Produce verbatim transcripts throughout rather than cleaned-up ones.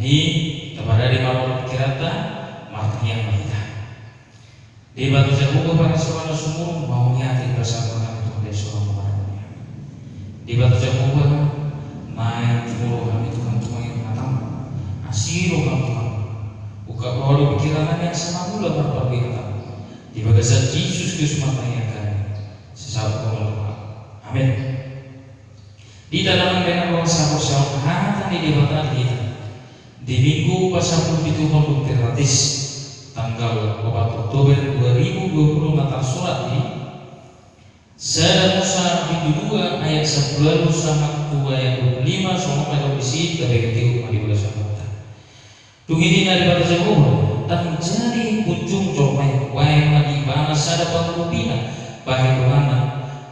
Ni, tapadari ma roha dohot pingkiranta, martangiang ma hita. Debata Jahowa, parasi roha na sumurung, mauliate di bagasan goarMu Tuhan, di son mauliate. Debata Jahowa, naeng timbo roha nami Tuhan, tumangihon hataMu. Asi rohaM Tuhan, ungkap roha dohot pingkiran nami asa mangula marparbue hataMu. Di bagasan Jesus Kristus martangiang hami. Sesa Tuhan. Amen. Di dalam dengan bangsa Jahowa, hata ni Debata di hita. Di Minggu pasampuluhon pitu Trimeter, tanggal opat Oktober dua ribu dua puluh, na tarsurat di Sada Musa bindu dua ayat sampulu ualu sahat tu ayat dua puluh lima, songon na didok disi, tabege tiur ma di bagasan rohanta. Dung i ninna Debata Jahowa, ndang jadi punjung jolma i, hubahen ma di ibana sada pangurupina bahen donganna.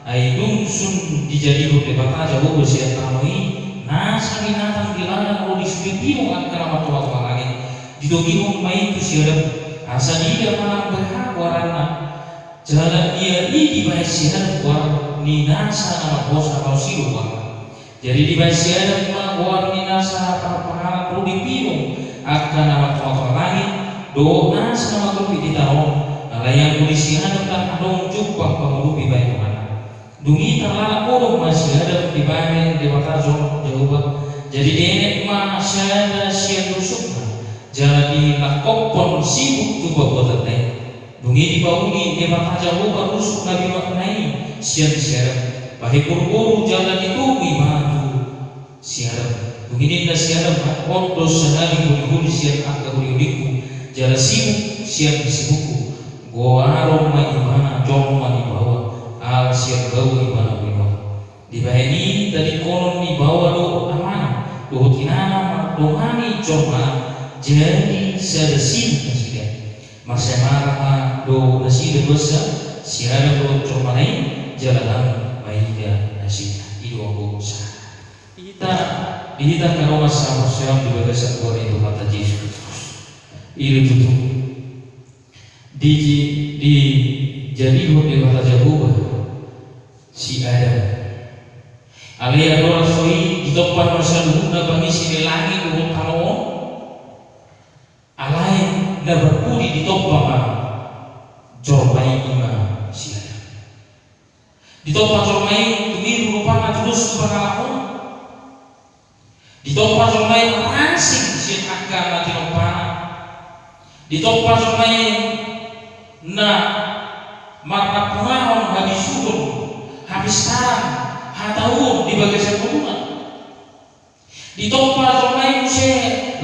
Ai dung sun dijadihon Debata Jahowa sian tano i nasa binatang di ladang ro di sude pinung angka na martonga-tonga langit, ditogihon ma i tu si Adam, asa diida manang boha goarna. Jala ia i dibahen si Adam goar ni nasa na marhosa laos i do goarna. Jadi dibahen si Adam ma goar ni nasa parpanganan ro di pinung angka na martonga-tonga langit, dohot nasa na mangurupi di tano on. Alai anggo di si Adam ndang adong jumpang pangurupi bahen donganna. Dung i tarlala modom ma si Adam dibahen Debata Jahowa. Jadi dienet ma sada sian rusukna, jala dilangkophon sibuk tu pabuatanna i. Dung i dipauli Debata Jahowa rusuk na binuatna i sian si Adam, bahen boruboru, jala ditogu ibana tu si Adam. Dung i ninna si Adam, on do sahali holi-holi sian angka holi-holingku, jala sibuk sian sibukku. Goaron ma ibana jolma ni baoa, ala sian baoa ibana binuat. Dibahen i tadingkonon ni baoa do amana dohot inana mandongani jolmana, jadi sada sibuk nasida. Marsiamara ma do nasida basa, si Adam dohot jolmana i, jala ndang maida nasida. I do anggo sahali. Di hita, di hita angka dongan sahaporseaon di bagasan goar ni Tuhanta Jesus Kristus. I do tutu. Di, dijadihon Debata Jahowa si Adam. Alai andorang so i ditompa ma saluhutna pangisi ni langit dohot tano on. Alai na parpudi ditompa ma jolma i, ima si Adam. Ditompa jolma i tumiru rupana tudos tu pangalahon. Ditompa jolma i marasing sian angka na tinompana. Ditompa jolma i na marnampunahon habisuhon, hapistaran, hatauon di bagasan ngoluna. Ditompa jolma i muse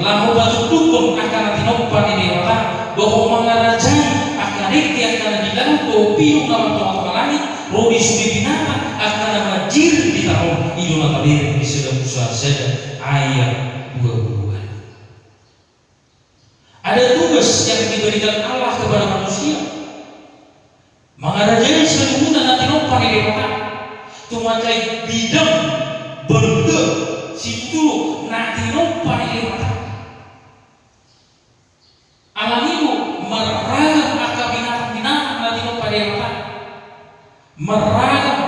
laho patundukhon angka na tinompa ni Debata, dohot mangarajai angka ringki, angka na di laut dohot pinung na martonga-tonga langit, ro di sude binatang, angka na manjir di tano on. I do na tabereng di Sada Musa sada ayat dua puluh dua. Ada tugas yang diberikan Allah kepada manusia. Mangarajai saluhutna na tinompa ni Debata. Tumangihon bidang, balga, situtu na tinompa ni Debata. Alani i do marragam angka binatang-binatang na tinompa ni Debata. Marragam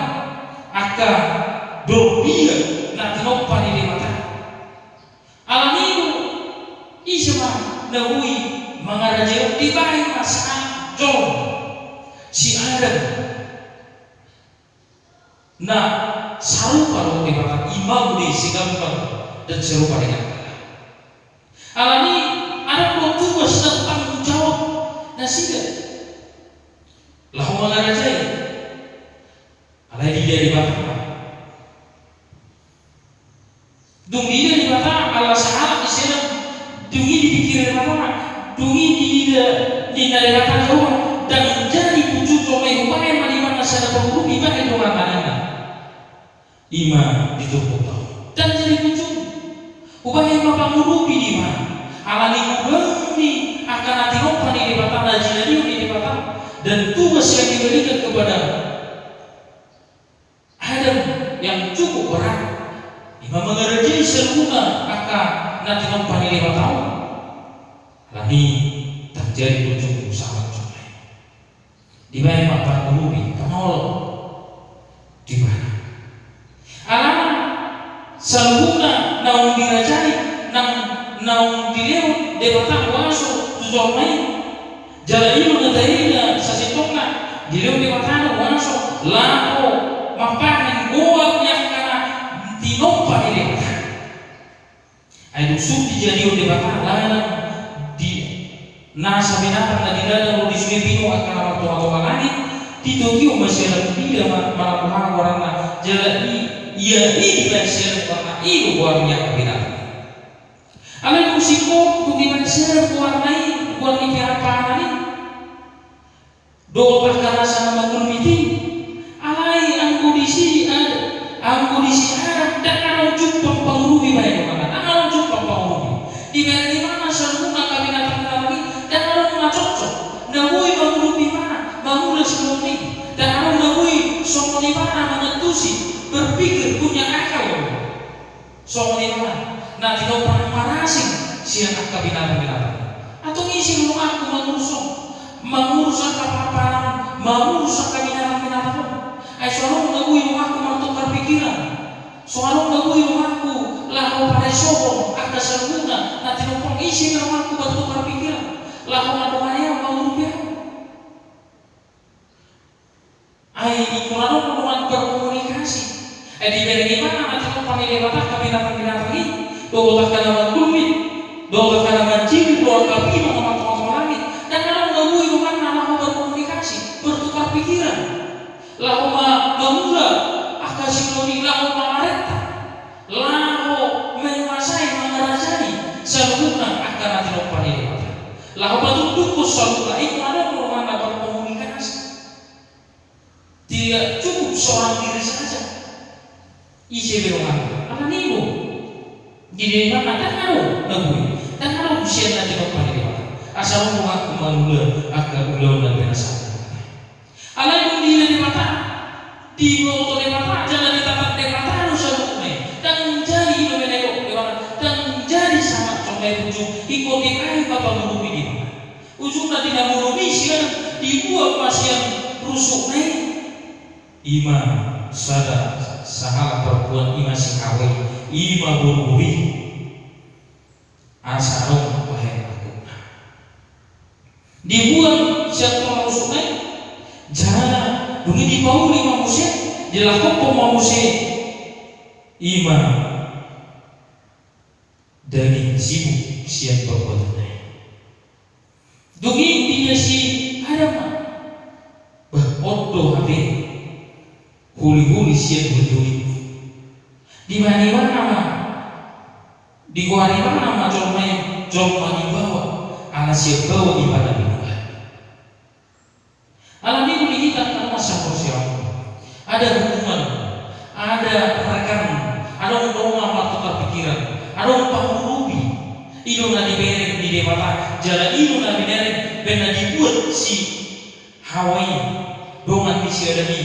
angka dorbia na tinompa ni Debata. Alani i do, ise ma na boi mangarajai on? Dibahen ma sahalak jolma, si Adam, na sarupa dohot Debata, ima muse segambar dan serupa dengan Allah. Alani i adong do tugas dan tanggung jawab nasida laho mangarajai. Alai diida Debata? Dung diida Debata, ala sahalak i si Adam, dung i dipingkiri Debata, dung i diida, ninna Debata Jahowa, ndang jadi punjung jolma i, hubahen ma di ibana sada pangurupi bahen donganna, ninna. Ima di turpukta on. Ndang jadi punjung. Hubahen ma pangurupi di ibana. Alani godang ni angka na tinompa ni Debata, na jinadihon ni Debata, dan tugas yang diberikan kepada Adam yang cukup berat, ima mangarajai saluhutna angka na tinompa ni Debata on. Alani i ndang jadi punjung sahalak jolma i. Dibahen ma pangurupi, panolong, di ibana. Alana saluhutna naung dirajai, nang naung dilehon Debata huaso tu jolma i. Jala i do na taida sasintongna, dilehon Debata do huaso laho mambahen goar ni angka na tinompa ni Debata. Ai dung so dijadihon Debata ladang di nasa binatang na di ladang ro di sude pe i angka na martonga-tonga langit, ditogihon ma sian na di ladang ma-, manang boha goarna, jala i, ia i dibahen sian goarna i do goar ni angka binatang. Alai dung singkop dung dibahen sian goarna i, goar ni piaranpanganan i. Dohot angka nasa na mangulmit i. Alai anggo disi ad-, anggo disi Adam ndang adong jumpang pangurupi bahen do kan, ndang adong jumpang pangurupi. Dibahen Debata saluhutna angka binatang-binatang i, ndang adong na cocok. Na boi mangurupi ibana, mangula siluhon i. Ndang adong na boi songon ibana mangantusi, berpikir, punya akal. Songon i ma na tinompa na marasing sian angka binatang-binatang. Antong ise do donganku mangurus on, mangurus angka parpanganan, mangurus angka binatang-binatang on? Ai so adong na boi donganku martukar pikiran. So adong na boi donganku laho paresohon angka saluhutna na tinompa on. Ise do donganku martukar pikiran laho mandongani ahu, mangurupi ahu? Ai ingkon adong do dongan berkomunikasi. Ai dibereng ibana na tinompa ni Debata angka binatang-binatang i, dohot angka na mangulmit, dohot angka na manjirit, dohot angka pinon na martonga-tonga langit. Ndang adong na boi donganna laho berkomunikasi, bertukar pikiran. Laho ma-, mangula angka siluhon i, laho mangarenta, laho menguasai, mangarajai saluhutna angka na tinompa ni Debata. Laho patungkushon saluhutna, ingkon adong do donganna berkomunikasi. Tidak cukup seorang diri saja. Ise be donganna? Alani i do. Di dia i ma ndang adong na boi, ndang adong sian na tinompa ni Debata. Asa adong donganku mangula angka ulaon na pinasahatna. Alai dung diida Debata, diboto Debata jala ditatap Debata do saluhutna i. Ndang jadi i do menegok Debata, ndang jadi sahat songon na i ujung, ingkon dibahen ma pangurupi Debata. Ujungna di na molo ni si Adam, dibuat ma sian rusukna i. I ma sada sahalak perempuan, i ma si Hawa i, i ma boruboru i. Asa adong bahen angkupna. Dibuat sian tulang rusukna i, jala dung i dipauli ma muse, dilakophon ma muse. I ma daging sibuk sian perbuatanna i. Dung i diida si Adam ma, bah, on do hape hulihuli sian hulihuli. Dibahen ibana ma, digoari ibana ma jolma i jolma ni baoa, ala sian baoa ibana dibuat. Alani i do di hita angka dongan saporseaon, ada hubungan, ada rekan, adong dongan martukar pikiran, adong pangurupi. I do na dibereng ni Debata, jala i do na dibereng bahen na dibuat si Hawa i, dongan ni si Adam i.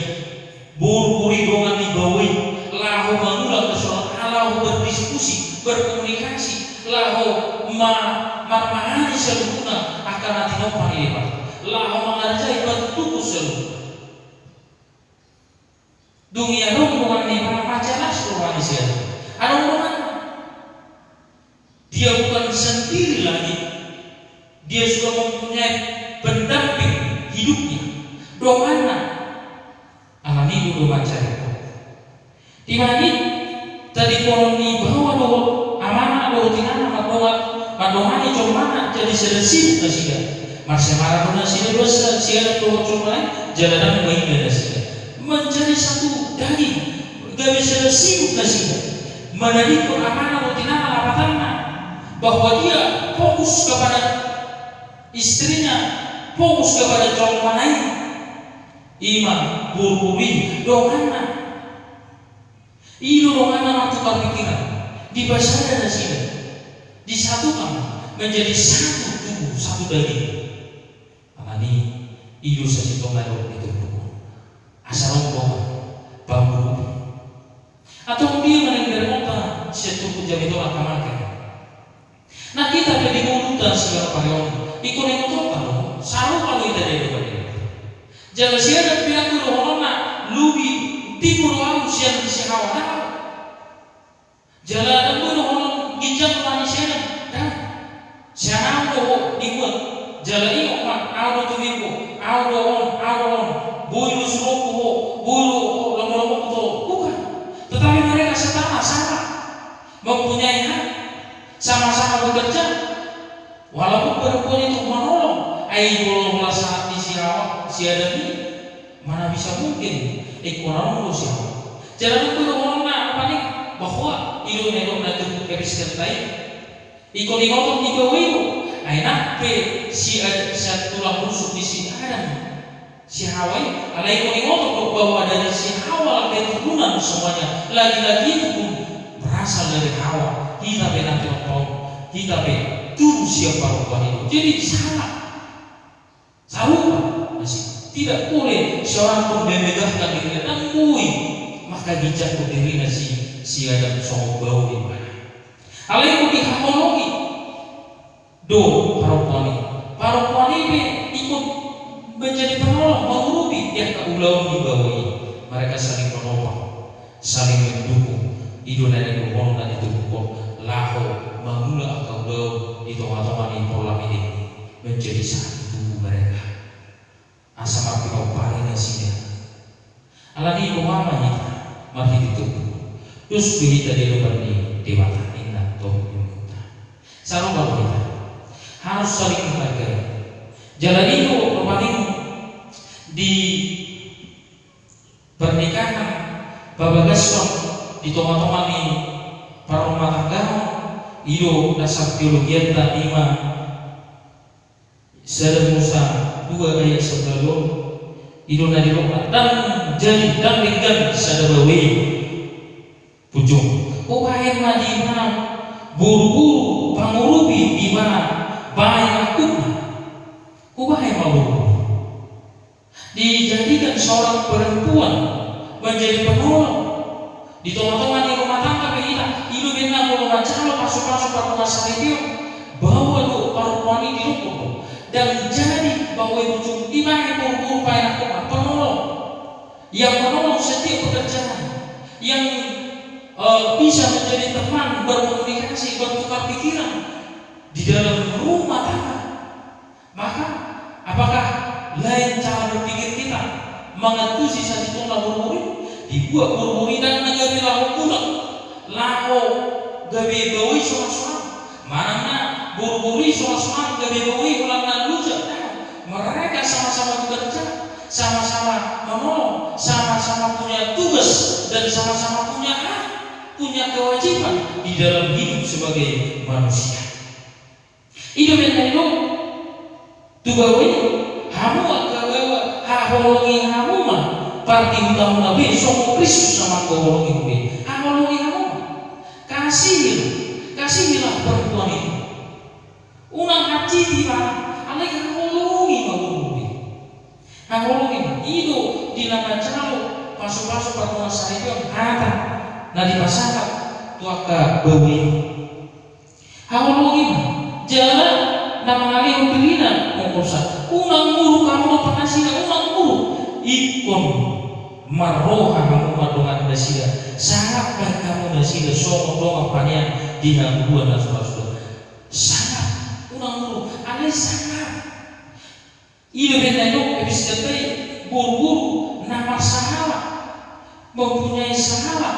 Boruboru i dongan ni baoa i, laho mangula angka soal, laho berdiskusi, berkomunikasi, laho ma-, marmangani saluhutna angka na tinompa ni Debata, laho mangarajai, patungkushon saluhutna. Dung i adong dongan ni ibana, majalas dongan ni si Adam. Adong dongan. Dia bukan sendiri lagi. Dia sudah mempunyai pendamping hidupnya. Donganna. Alani i do mancari. Dibahen i, tadingkonon ni baoa dohot amana dohot inana mandongan, mandongani jolmana, jadi sada sibuk nasida. Marsiamana do nasida, dua sa-, si Adam dohot jolmana i, jala ndang mainda nasida. Menjadi satu daging, gabe sada sibuk nasida. Manadingkon amana dohot inana lapatanna, bahwa dia fokus kepada istrinya, fokus kepada jolmana i. I ma boruboru i donganna. I do donganna martukar pikiran. Dipasada nasida. Disatukan menjadi satu tubuh, satu daging. Alani i do sasintongna didok ni turpuk on. Asa adong dongan pangurupi. Antong dia ma na niberengonta sian turpuk jamita on, angka amang. Na hita pe di ngolunta sian parion, ingkon ingotonta do, sarupa do hita di adopan i. Jala si Adam pe ndang boi dohononna, lobi, tipu do ahu sian si Hawa, ndang. Jala ndang boi dohonon ginjang do hami si Adam, ndang. Jala ingot ma, au do tubingku, au do on, au do on, boi do suruonku ho, boi do ho, lomo-lomoku tu ho. Bukan. Tetapi mereka setara, sama. Mempunyai hak, sama-sama bekerja. Walaupun perempuan itu menolong, ai molo sahat ni si Hawa, si Adam i, mana bisa mungkin ingkon adong do si Hawa. Jala dung pe dohononna, apa ni, bahwa i do na didok na tu epistel tai. Ingkon ingoton ni baoa i do, ai nang pe si Ad-, si tulang rusuk ni si Adam, si Hawa i, alai ingkon ingoton do bahwa dari si Hawa keturunan semuanya, laki-laki itu pun berasal dari Hawa. Hita pe nanti on, hita pe tubu sian parompuan i do. Jadi salah. Sarupa, masih tidak boleh seorang pun memegahkan dirinya, ndang boi manghaginjangkon dirina si, si Adam songon baoa ibana. Alai ingkon dihaholongi do parompuan i. Parompuan i pe ingkon menjadi penolong, mengurupi di angka ulaon ni baoa i. Mereka saling menopang, saling mendukung. I do na nidohonon na nitubuhon laho mangula angka ulaon di tonga-tonga ni pola mideng i, menjadi satu mereka. Asa marpinompari nasida. Alani i boha ma hita marhite tubu, dos do hita di adopan ni Debata, ninna topi ni ompunta. Sarupa do hita, harus saling menghargai. Jala i do rupani di pernikahan, pabagason di tonga-tonga ni parrumatanggaon, i do dasar teologianta, ima Sada Musa dua ayat sampulu, i do na didok, ndang jadi, ndang denggan sada baoa i. Ujung. Hubahen ma di ibana boru-boru pangurupi ibana bahen angkupna. Hubahen ma boru-boru. Dijadikan seorang perempuan menjadi penolong di tonga-tonga ni rumah tangga pe hita. I do umbahen na molo manjalo pasu-pasu parrumasaripeon, baoa do parompuan i didok do. Ndang jadi baoa i, ujung, dibahen boru-boru bahen angkupna, penolong. Yang menolong setiap pekerjaan, yang, eh, bisa menjadi teman berkomunikasi, bertukar pikiran di dalam rumah tangga. Maka, apakah lain cara berpikir kita mangantusi sasintongna boru-boru i? Dibuat boru-boru i ndang na gabe laho mulak, laho gabe baoa i sonang-sonang. Manang na boru-boru i sonang-sonang gabe baoa i holan na loja. Mereka sama-sama bekerja, sama-sama menolong, sama-sama punya tugas, dan sama-sama punya hak, punya kewajiban di dalam hidup sebagai manusia. I do umbahen na didok tu baoa i, hamu angka baoa, haholongi hamu ma pardihutamuna be, songon Kristus na mangkaholongi hamu be. Haholongi hamu ma. Kasihi, kasihilah perempuan itu. Unang hansit ibana, alai haholongi ma boru be. Haholongi ma. I do di na manjalo pasu-pasu parrumasaripeon hata na dipasahat tu angka baoa i. Haholongi ma, jala na mangalehon dirina mongkosa. Unang muruk hamu dompak nasida, unang muruk. Ingkon marroha hamu ma dongan nasida. Sangap bahen hamu nasida songon dongan panean di hangoluan na so ra suda. Sangap, unang muruk, alai sangap. I do umbahen na didok epistel tai, boru-boru na marsahala, mempunyai sahala,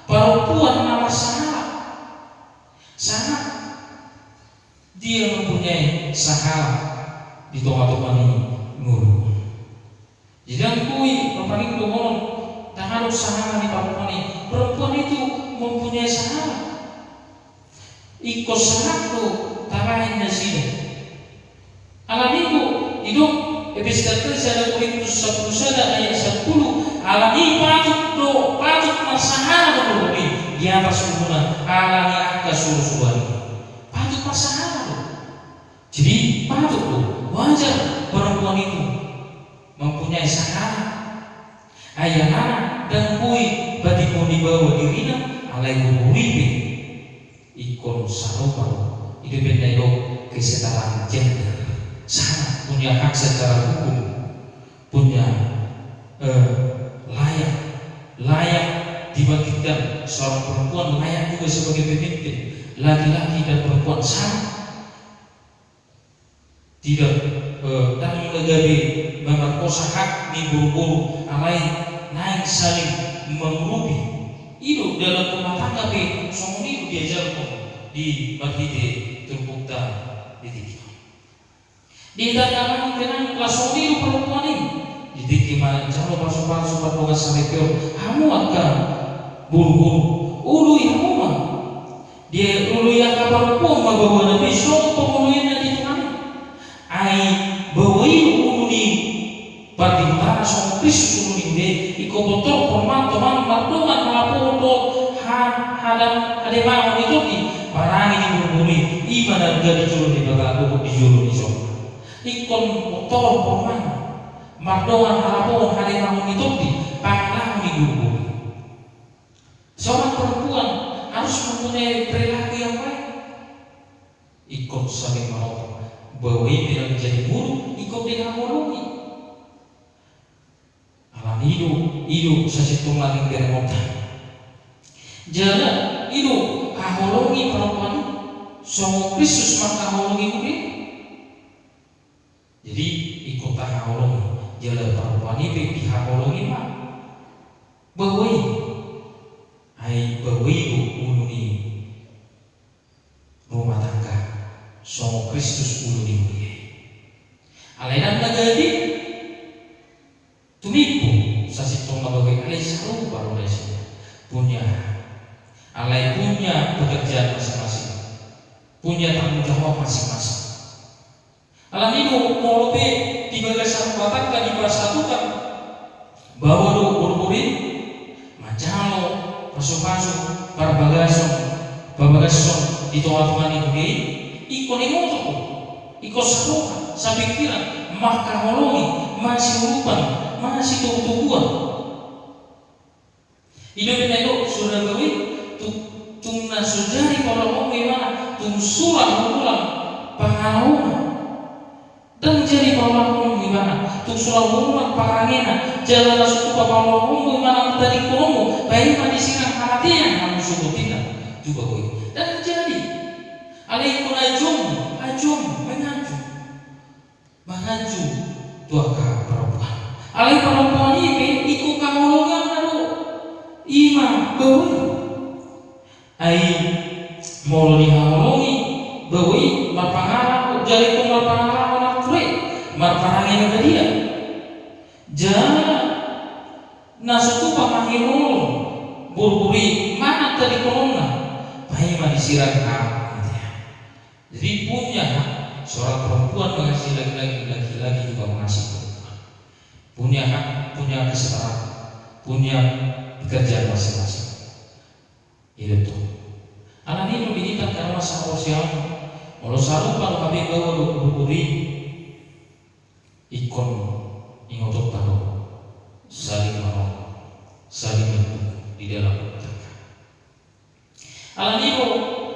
parompuan na marsahala. Sangap dia mempunyai sahala di tonga-tonga ni ngolu. Jadi ndang boi, rupani, dohonon taharu sahala ni parompuan i. Perempuan itu mempunyai sahala. Ingkon sangap do tabahen nasida. Alani i do didok epistel sada Korintus sampulu sada ayat sampulu, alani i patut do, patut marsahala do boru i di atas umuna, alani angka surusuruan i. Patut marsahala do. Jadi patut do, wajar perempuan itu mempunyai sahala. Ai alana ndang boi patimbul ni baoa dirina, alai boru i pe ingkon sarupa do. I do umbahen na didok kesetaraan gender. Sama, punya hak secara hukum, punya, eh, layak, layak dibangkitkan seorang perempuan, layak juga sebagai pemimpin. Laki-laki dan perempuan sama. Tidak, eh, ndang na gabe mamarkosa hak ni boruboru, alai naeng saling mangurupi. I do dalam rumah tangga pe songon i do diajarhon di marhite turpukta di tingki on. Di tanggaman tenang las songon i do parompuan i. Di tingki manjalo pasupasu parbagas saripeon, hamu angka boruboru, oloi hamu ma. Dioloi angka parompuan ma baoa na pe songon pangoloina di tongan i. Ai baoa i do ulu ni pardihutana songon Kristus ulu ni huria i. Ingkon tortor ma toman mardongan halapohon dohot ha-, hadam-, hademahon ni tondi parange ni boruboru i. I ma na gabe jolo ni Debata dohot di jolo ni jolma. Ingkon tortor ma mardongan halapohon hademahon ni tondi pangalahon ni boruboru i. Seorang perempuan harus mempunyai perilaku yang baik. Ingkon saling menolong. Baoa i pe na jadi boru, ingkon dihaholongi. Alani i do, i do sasintongna ning berengonta. Jala i do haholongi parompuan i songon Kristus manghaholongi huria i. Jadi ingkon tahaholongi, jala parompuan i pe dihaholongi ma. Baoa i, ai baoa i do ulu ni rumah tangga songon Kristus ulu ni huria i. Alai ndang na gabe tumimbo sasintongna baoa i, alai sarupa do nasida. Punya, alai punya pekerjaan masing-masing, punya tanggung jawab masing-masing. Alani i do molo pe di bagasan rumah tangga dipersatukan, baoa do boruboru i manjalo pasupasu parbagason, parbagason di tongatonga ni huria i. Ingkon ingoton do, ingkon saroha, sapingkiran, manghaholongi, masiurupan, masitogutoguan. I do pe na i do, suda baoa i, tung, tung na so jadi paulahonmu ibana, tung so ra huhulang pangalahona. Ndang jadi paulahonmu ibana, tung so ra huhulang parangena, jala na so tupa paulahonmu ibana martadingkononmu, paima disirang hamatean hamu sogot inna tu baoa i. Ndang jadi. Alai ingkon ajom, ajom, manganju. Manganju tu angka parompuan. Alai parompuan i pe ingkon haholonganna do. I ma baoa i. Ai molo dihaholongi baoa i marpangalaho, jala ingkon marpangalaho na ture, marparange na badia. Jala na so tupa mangihuthon boruboru i manang tadingkononna, paima disirang hamatean. Jadi punya hak seorang perempuan mengasihi laki-laki, laki-laki juga mengasihi perempuan. Punya hak, punya kesetaraan, punya pekerjaan masing-masing. I do tutu. Alani i do di hita angka dongan sahaporseaon, molo sarupa do hape baoa dohot boruboru i, ingkon ingotonta do saling menolong, saling mendukung di dalam rumah tangga. Alani i do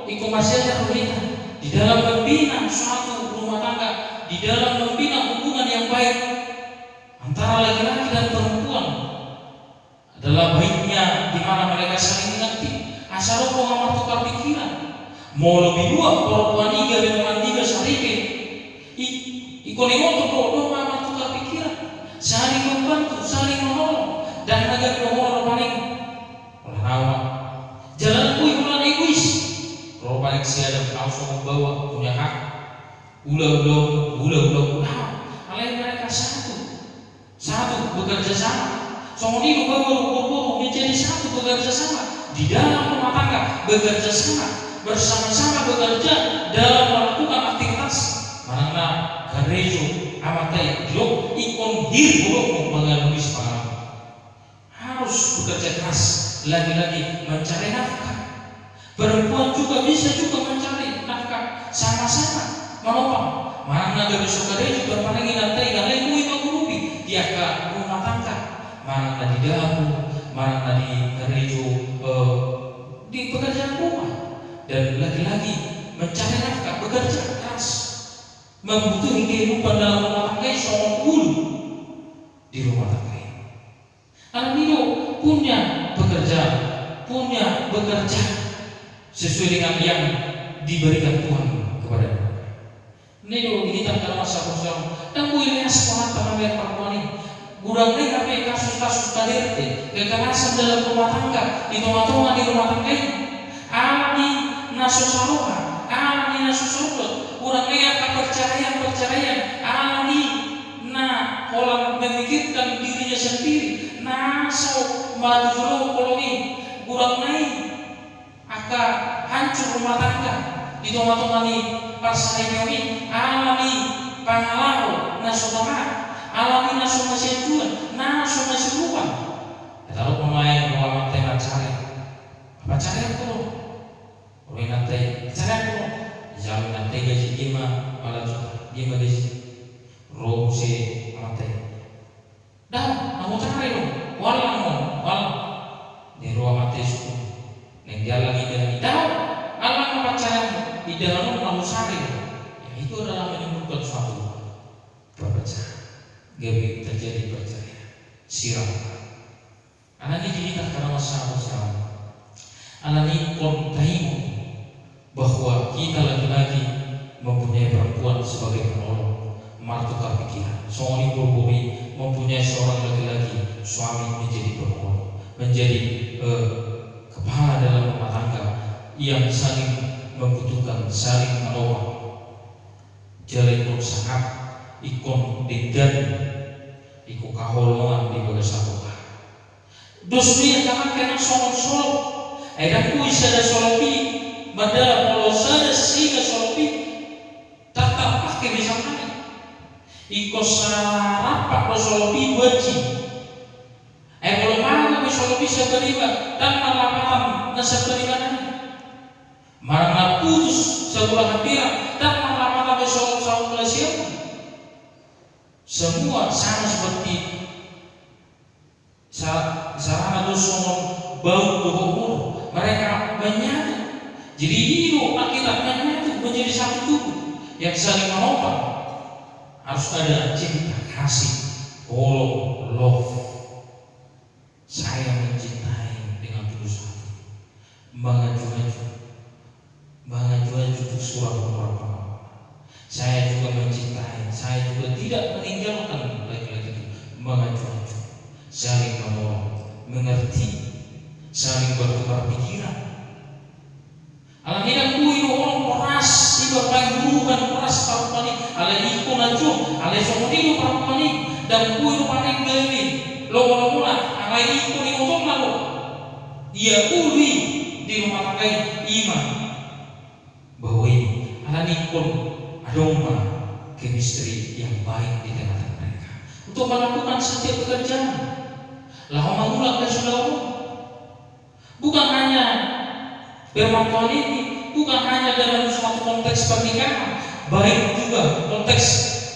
ingkon marsiajar do hita di dalam membina suatu rumah tangga, di dalam membina hubungan yang baik antara laki-laki dan perempuan. Adalah baiknya di mana mereka saling mengerti, asa ro dongan martukar pikiran. Molo binuat parompuan i gabe dongan niba saripe, i-, ingkon ingoton do dongan martukar pikiran, saling membantu, saling menolong. Ndang na gabe dohonon paling, holan au ma. Jala ndang boi holan egois. Ro paling si Adam, au songon baoa, punya hak. Ula, ula, ula, ula, ula. Alai mereka satu. Satu, bekerja sama. Songon i do baoa dohot boruboru menjadi satu, bekerja sama. Di dalam rumah tangga, bekerja sama. Bersama-sama bekerja dalam melakukan aktivitas. Manang na karejo amanta i, didok ingkon hir bodohmu mangalului sipanganon. Harus bekerja keras, lagi-lagi mencari nafkah. Perempuan juga bisa juga mencari nafkah, sama-sama manopang. Manang na gabe so karejo, berpaling inanta i, alai boi mangurupi di angka rumah tangga. Manang na di dapur, manang na di karejo, eh, di pekerjaan rumah. Dan lagi-lagi mencari nafkah, bekerja keras. Membutuhi kehidupan dalam rumah tangga i songon ulu di rumah tangga i. Alani i do punya pekerjaan, punya bekerja sesuai dengan yang diberikan Tuhan kepada mereka. Alani i do di hita angka dongan sa- Ndang boi leas rohanta mambahen parboruon i. Godang nai hape kasus-kasus K D R T, kekerasan dalam rumah tangga, di tonga-tonga ni rumah tangga i. Alani na so saroha, alani na so saruhut, godang nai angka perceraian-perceraian, alani na holan memikirkan dirinya sendiri, na so matu jolo holong i, godang nai angka hancur rumah tangga di tonga-tonga ni parsahiteon i, alani pangalaho na so tama, alani na so masianjuan, na so masiurupan. Taruhon ma i roha ni amanta i mansari. Pansarian do. Ro inanta i, pansarian do. Dijalo inanta i gaji, dia ma pala juta, dia ma gaji. Ro muse amanta i. Dao, na hucari do, huallang on, huallang. Di roha amanta i sungkun. Naeng diallang indahan i, dao, allang ma pansarianmu, indahan on na hucari do. Ya, itu adalah menimbulkan suatu perpecahan. Gabe terjadi perceraian. Sirang. Alani i di hita angka dongan sahaporseaon, alani i ingkon taingot bahwa kita laki-laki mempunyai perempuan sebagai penolong, martukar pikiran. Songon i boru-boru i mempunyai seorang laki-laki, suami menjadi penolong, menjadi, eh, kepala dalam rumah tangga yang saling membutuhkan, saling menopang. Jala ingkon sangap, ingkon denggan, ingkon haholongan di bagasan roha. Dos do i angka amang inang songon solop. Ai ndang boi sada solop i mandalani, molo sada singa solop i ndang tarpake be sangkani. Ingkon sarampak do solop i boansi. Ai molo mago be solop i sabarima, ndang marlapatan na sabarima nai. Manang na putus sabulan hambirang, ndang marlapatan be solop sabulan sian. Semua sama seperti sa-, sarana dos songon baut dohot mur, mereka menyatu. Jadi i do Alkitab, menyatu menjadi satu tubuh yang saling menopang. Harus ada cinta kasih, holong, love. Saya mencintai dengan tulus hati, mengacu-acu, mengacu-acu tu sura-sura. Saya juga mencintai, saya juga tidak meninggalkan laki-laki itu, mengacu-acu, saling menolong, mengerti, saling bertukar pikiran. Alani i ndang boi do holong horas, iba painguruhan horas parompuan i, alai ingkon ajo, alai songon i do parompuan i, ndang boi do paling gabe lomolomona, alai ingkon ingotonna do. Ia ulu i di rumah tangga i, i ma bahwa i, alani ingkon adong ma chemistry yang baik di tengah-tengah mereka untuk melakukan setiap pekerjaan. Laho mangulak hasudaon. Bukan hanya firman Tuhan ini, bukan hanya dalam suatu konteks pernikahan, baik juga konteks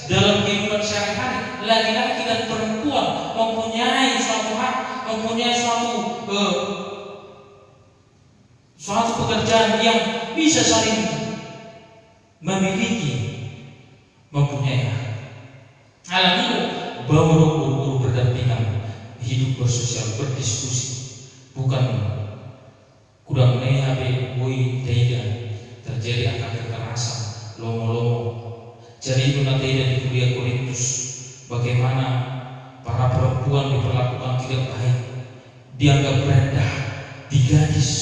dalam kehidupan sehari-hari. Laki-laki dan perempuan mempunyai suatu hak, mempunyai suatu, eh, suatu pekerjaan yang bisa saling memiliki, mempunyai hak. Alani i do, baru, baru berdampingan, hidup bersosial, berdiskusi. Bukan godang nai hape boi taida terjadi angka kekerasan, lomo-lomo. Jadi i do na taida di kuria Korintus, bagaimana para perempuan diperlakukan tidak baik, dianggap rendah, digadis.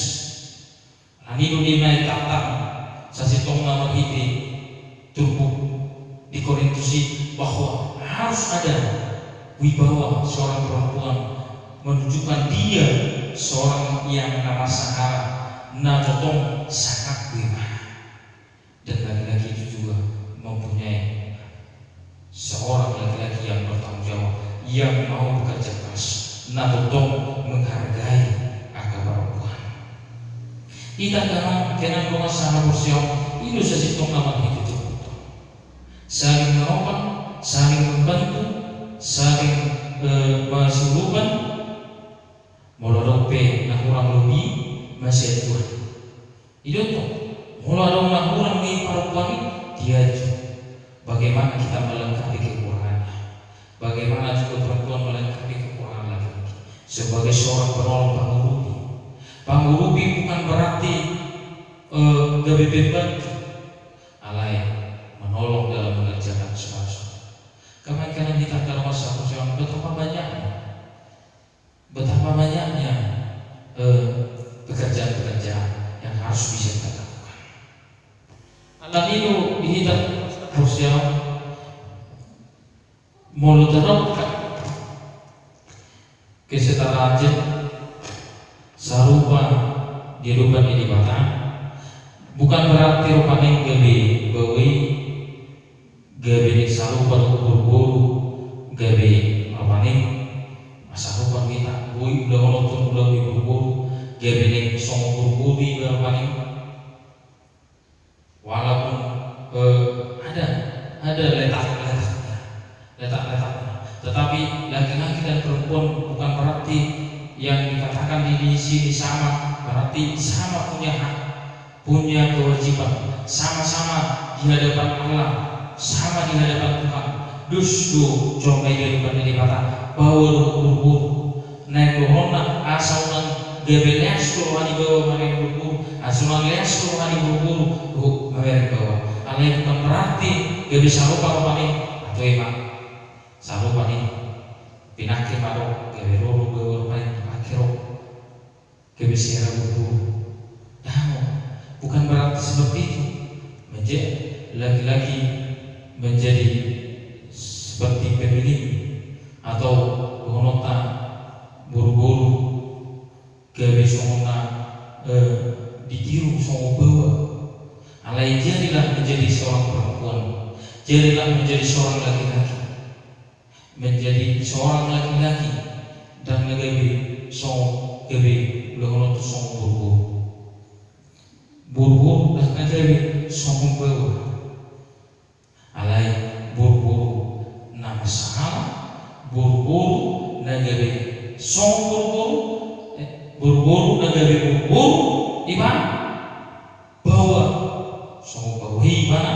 Alani i do di na ditantang sasintongna marhite turpuk di Korintus i, bahwa harus ada wibawa seorang perempuan, menunjukkan dia seorang yang na marsahara, na tongtong sangap do ibana. Dan laki-laki itu juga mempunyai seorang laki-laki yang bertanggung jawab, yang mau bekerja keras, na tongtong menghargai angka perempuan. Hita angka amang inang dongan sahaporseaon, i do sasintongna marhite turpuk on. Saling menopang, saling membantu, saling, eh, masiurupan. Molo adong pe na hurang lobi, masianjuan. I do tong, molo adong na hurang di parompuan i, diajo. Bagaimana kita melengkapi kekurangannya? Bagaimana juga perempuan melengkapi kekurangan laki-laki? Sebagai seorang penolong, pangurupi. Pangurupi bukan berarti, eh, gabe pembantu. Alai menolong dalam mengerjakan segala sesuatu. Alani do di hita parsiaon, molo tadok kesetaraan gender sarupa di adopan ni Debata, bukan berarti rupani gabe baoa i gabe naeng sarupa dohot boruboru, gabe rupani sarupa do hita, boi ulahonon tu ulaon ni boruboru, gabe naeng songon boruboru iba rupani. Walaupun, eh, ada, ada letak-letaknya, letak-letaknya. Tetapi laki-laki dan perempuan bukan berarti yang dikatakan di, di sini sama, berarti sama punya hak, punya kewajiban, sama-sama di hadapan Allah, sama di hadapan Tuhan. Dos do jolma i di adopan ni Debata, baoa dohot boruboru. Naeng dohononna asa unang gabe leas do roha ni baoa mamereng boruboru, asa unang leas do roha ni boruboru dohot mamereng baoa. Alai bukan berarti gabe sarupa rupani, atau ima sarupa ni pinangki ma do gabe ro do baoa rupani dipake ro gabe sera boruboru. Dang, bukan berarti seperti itu. Menja-, laki-laki menjadi seperti feminin atau dohononta boruboru gabe songon na, eh, ditiru songon baoa. Alai jadilah menjadi seorang perempuan, jadilah menjadi seorang laki-laki, menjadi seorang laki-laki, dang na gabe songon, gabe ulahonon tu songon boruboru. Boruboru dang na gabe songon baoa. Alai boruboru na masalah, boruboru na gabe songon boruboru, eh, boruboru na gabe boruboru, ibana baoa songon baoa i ibana,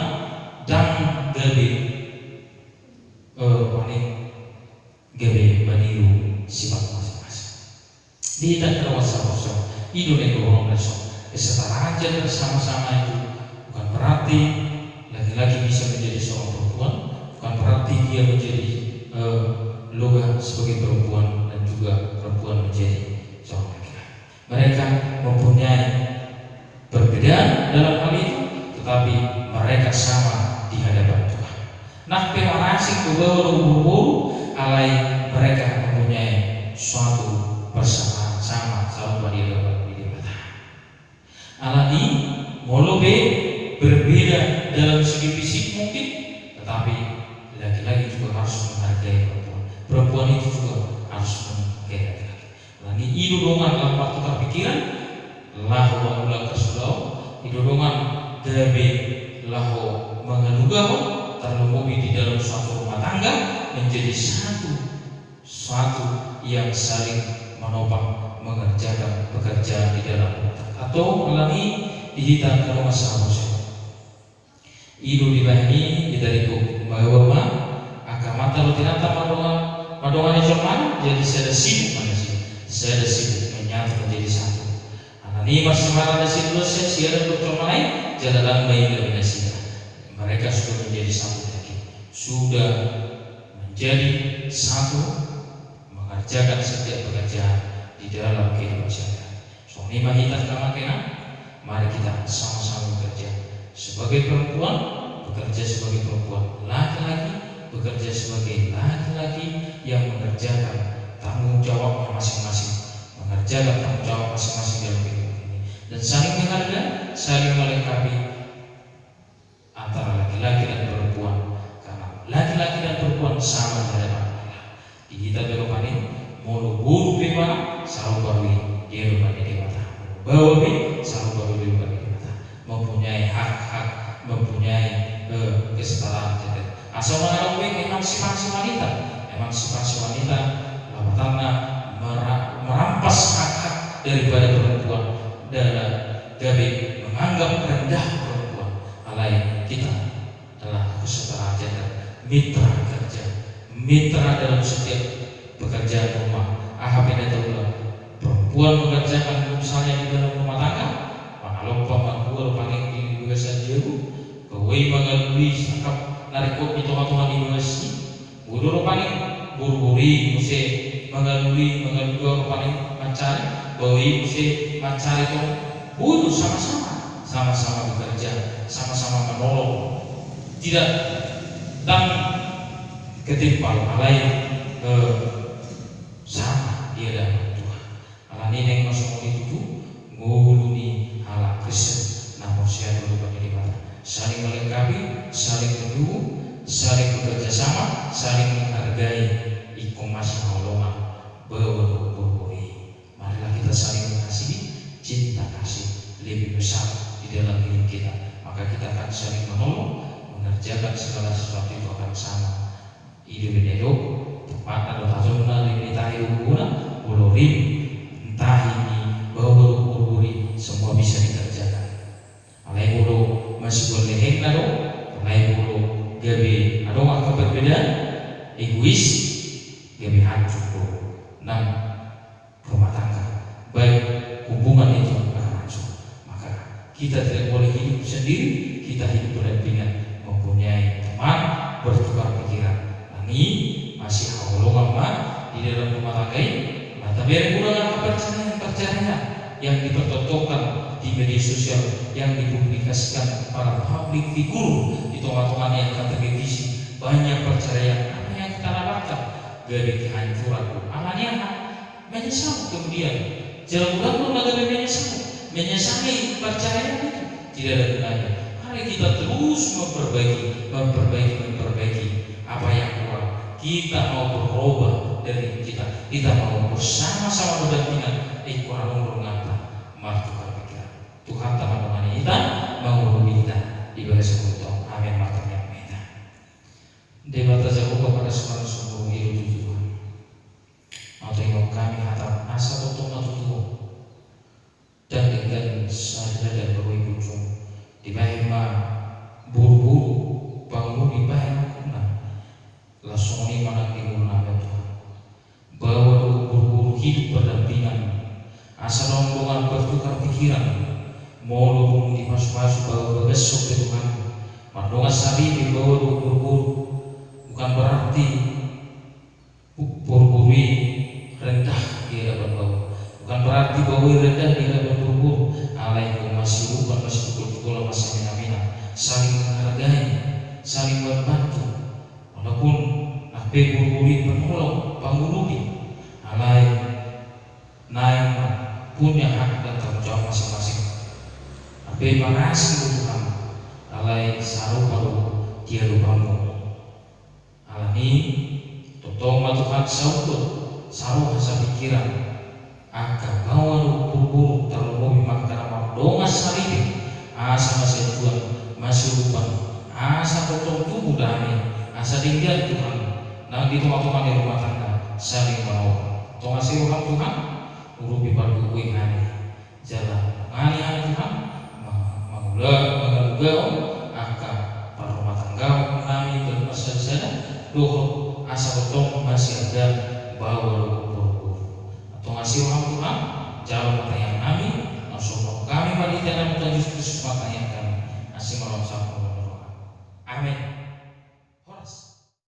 dang gabe, eh, rupani gabe meniru sifat masing-masing. Di hita angka dongan saparsiaon, i do na nidokhon on, kesetaraan gender sama-sama itu bukan berarti laki-laki bisa menjadi seorang perempuan, bukan berarti dia menjadi, eh, loba sebagai perempuan dan juga perempuan menjadi seorang laki-laki. Mereka mempunyai perbedaan dalam hal itu, tetapi mereka sama di hadapan Tuhan. Nang pe marasing do baoa dohot boruboru, alai mereka mempunyai suatu persamaan, sama, sarupa di hadapan ni Debata. Alani, molo pe berbeda dalam segi fisik mungkin, tetapi laki-laki juga harus menghargai perempuan. Perempuan itu juga harus menghargai laki-laki. Alani i do dongan lam martukar pikiran, laho mangula angka sulaon, i do dongan gabe laho mangalugahon, tarlumobi di dalam suatu rumah tangga, menjadi satu, satu yang saling menopang mengerjakan pekerjaan di dalam rumah tangga. Antong alani i di hita angka dongan saparsiaon. I do dibahen i, di tadi tu baoa ma, angka amanta dohot inanta mandongani jolmana, jadi sada sibuk ma nasida, sada sibuk menyatu menjadi satu. Alani i marsimarana nasida do sian si Adam dohot jolmana i, jala dang bahen gabe nasida. Mereka sudah menjadi satu lagi, sudah menjadi satu, mengerjakan setiap pekerjaan di dalam kehidupan sehari-hari. Songon i ma hita angka amang inang, mari kita sama-sama bekerja. Sebagai perempuan, bekerja sebagai perempuan. Laki-laki, bekerja sebagai laki-laki yang mengerjakan tanggung jawabnya masing-masing. Mengerjakan tanggung jawab masing-masing dalam kehidupan ini. Dan saling menghargai, saling melengkapi antara laki-laki dan perempuan, karena laki-laki dan perempuan sama di hadapan Allah. Di hita pe rupani, molo boru pe ibana, sarupa do i di hadapan ni Debata. Baoa pe, sarupa do i di hadapan ni Debata. Mempunyai hak-hak, mempunyai, eh, kesetaraan gender. Asa unang adong be emansipasi wanita. Emansipasi wanita, lapatanna mera-, merampas hak-hak daripada perempuan, dan gabe menganggap rendah perempuan. Alai hita adalah kesetaraan gender, mitra kerja, mitra dalam setiap pekerjaan rumah. Aha pe na taula, perempuan mengerjakan misalnya di dalam rumah tangga, mangalompa marhua rupani di bagasan jabu, baoa i mangalului sangkap na ringkot di tonga-tonga ni bagas i, boi do rupani boruboru i muse mangalului, mangalului rupani mancari, baoa i muse mancari tong, boi do sama-sama. sama-sama bekerja, sama-sama menolong. Tidak, ndang ketimpal, alai, eh, sama di hadapan Tuhan. Alani naeng ma songon i tutu ngolu ni halak Kristen na porsea tu Debata, saling melengkapi, saling mendukung, saling bekerja sama, saling menghargai. Ingkon masihaholongan baoa dohot boru-boru i. Marilah kita saling mengasihi, cinta kasih lebih besar di dalam hidup kita. Maka kita akan saling menolong, mengerjakan segala sesuatu itu akan sama. I do bene do, tempatna do tajomna, lim ni tahi do gogona, molo lim ni tahi ni baoa dohot boru-boru i, semua bisa dikerjakan. Alai molo masibuan lehengna do, alai molo gabe adong angka perbedaan, egois, gabe hancur do nang rumah tangga, baik hubungan itu akan hancur. Maka kita tidak boleh hidup sendiri, kita hidup berdampingan, mempunyai teman, bertukar pikiran. Nang i masihaholongan ma di dalam rumah tangga i. Nah, tabereng ulang angka perceraian-perceraian yang dipertontonkan di media sosial, yang dipublikasikan para publik figur di tonga-tonga ni angka televisi. Banyak perceraian, apa yang kita dapatkan? Gabe kehancuran. Alani aha? Menyesal kemudian. Jala godang do na gabe menyesal, menyesali perceraian itu. Tidak ada gunanya. Mari kita terus memperbaiki, memperbaiki, memperbaiki. Apa yang kurang, kita mau berubah dari kita. Kita mau bersama-sama berdampingan. Ingkon adong do ronganta martukar pikiran. Tuhanta mandongani hita, mangurumi hita di bagasan ngolunta on. Amin. Martangiang ma hita. Debata Jahowa, parasi marnida sumurung i do tutu Tuhan. Mauliate ma hami hata asa tongtong na tutu. Ndang denggan sari radan baru i punjung. Dibahen ma boru-boru pangulu, dibahen ma guna. Laos songon i ma nang di ngolunami Tuhan. Baoa dohot boru-boru hidup berdampingan. Asa dongan-dongan bertukar pikiran. Molo dung dipasu-pasu baoa bagashon pe Tuhan, mardongan saripe baoa dohot boru-boru. Bukan berarti boru-boru i rendah di hadapan baoa. Bukan berarti baoa i rendah di hadapan boru-boru. Alai ingkon masiurupan, masitugol-tugolan, masiamin-aminan, saling menghargai, saling membantu. Walaupun nang pe boru-boru i penolong, pangulu i, alai naeng ma punya hak dan tanggung jawab masing-masing. Nang pe parasing do Tuhan, alai sarupa do diadopanmu. Alani i, tongtong ma Tuhan saundut, saroha, sapikiran angka baoa dohot boru-boru, tarlumobi ma angka na mardongan saripe, asa masianjuan, masiurupan, asa tongtong tubu dame, asa denggan Tuhan nang di tonga-tonga ni rumah tangga, saling manolong. Tongasi roham Tuhan, urupi pargogoi hami. Jala ngali hami Tuhan, ma-, mangula-, mangalugahon angka parrumatanggaon nami, ganup marsada-sada, dohot asa tongtong masianjuan baoa dohot boru-boru. Tongasi roham Tuhan, jalo ma tangiang nami, na so hudok hami marhite Anakmu Tuhan Jesus Kristus,